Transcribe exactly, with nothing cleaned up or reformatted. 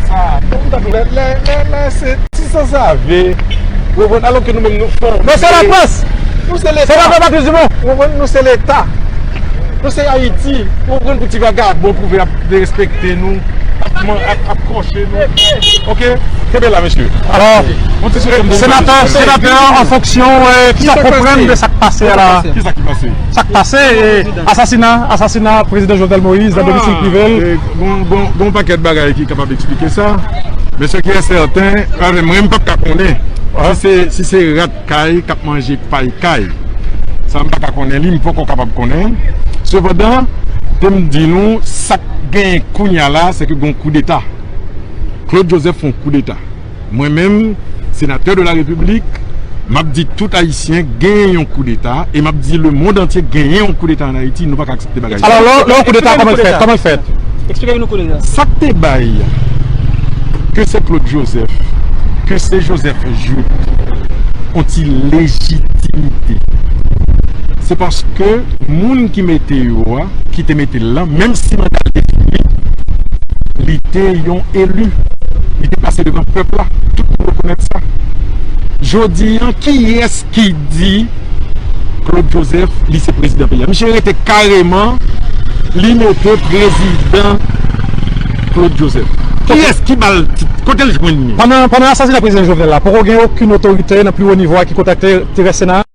Lè, lè, lè, lè, se ti sansave. Ou konprann? Alò ke nou menm nou fòme. Men se laprès! Nou se Leta. Se pa Patris Dumont. Ou konprann? Nou se Leta. Nou se Ayiti. Ou konprann? Pou ti vagabon twouve ap derespekte nou, ap, ap, ap kòche nou. Oke? Kenbe la, mesye. Alò, senatè, senatè an fonksyon, eh, kisa w konprann de sa k pase a la? Kisa ki pase? Sa k pase, eh, asasina, asasina prezidan Jovenel Moïse nan domisil prive l. Gon, gon, gon pakèt bagay ki kapab eksplike sa. Men ce qui est certain, mwen, m p ap ka konnen si se, si se rat kay k ap manje pay kay. Sa, m pa ka konnen li, m poko kapab konnen. Sepandan, te m di nou, sa k genyen kounye a la, se ke gon koudeta. Claude Joseph fè yon koudeta. Mwen menm, senatè de la Repiblik, m ap di tout Ayisyen genyen yon koudeta, e m ap di lemonn antye genyen yon koudeta ann Ayiti, nou pa ka aksepte bagay sa. Alò, lè, lè yon koudeta, kòman l fèt? Kòman l fèt? Eksplike nou koudeta. Sa k te bay ke se Claude Joseph, ke se Joseph Jouthe, yon ti lejitimite. Se paske moun ki mete yo a, ki te mete l lan, menm si manda l te fini, li te yon eli. Li te pase devan pèp la. Tout moun rekonèt sa. Jodi a, kiyès ki di Claude Joseph, li se prezidan peyi a? Misye rete kareman, li mete prezidan Claude Joseph. Kiyès ki ba l tit? Kote l jwenn li? Pandan, pandan asasina prezidan Jovenel la, poko gen okenn otorite nan pi wo nivo a ki kontakte direktè Sena a?